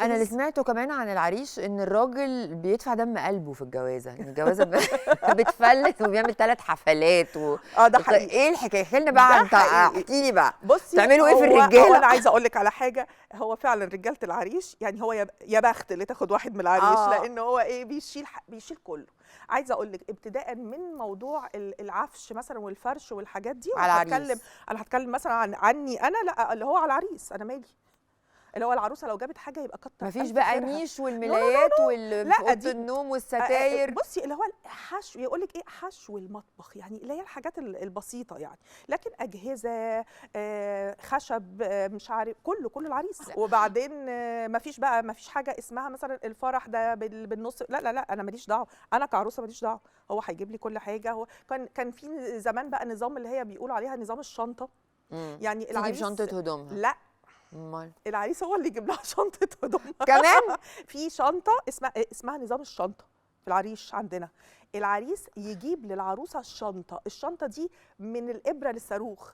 انا اللي العريس. سمعته كمان عن العريش ان الراجل بيدفع دم قلبه في الجوازه، ان الجوازه بتفلت وبيعمل 3 حفلات اه ده حقيقي. ايه الحكاية؟ احكي لنا بقى ده انت، حقيقي. احكي لي بقى. بصي، تعملوا ايه في الرجالة؟ هو انا عايزه اقول لك على حاجة، هو فعلا رجاله العريش يعني هو يا بخت اللي تاخد واحد من العريش، لان هو ايه بيشيل كله. عايزه اقول لك ابتداء من موضوع العفش مثلا والفرش والحاجات دي، على العريس. انا هتكلم مثلا عني انا، لا اللي هو على العريس انا مالي، اللي هو العروسة لو جابت حاجة يبقى كتر مفيش ألف بقى خيرها. نيش والملايات لا، في اوضة دي النوم والستاير. بصي اللي هو الحشو، يقول لك ايه حشو المطبخ، يعني اللي هي الحاجات البسيطة يعني، لكن اجهزة، خشب، مش عارف، كله العريس. وبعدين مفيش بقى، مفيش حاجة اسمها مثلا الفرح ده بالنص، لا لا لا انا ماليش دعوه، انا كعروسه ماليش دعوه، هو هيجيب لي كل حاجة. هو كان في زمان بقى نظام اللي هي بيقولوا عليها نظام الشنطة، يعني تيجي العريس بشنطه هدومها. لا، امال العريس هو اللي يجيب لها شنطه هدومها كمان. في شنطه اسمها نظام الشنطة في العريش عندنا، العريس يجيب للعروسه الشنطة، الشنطة دي من الابره للصاروخ.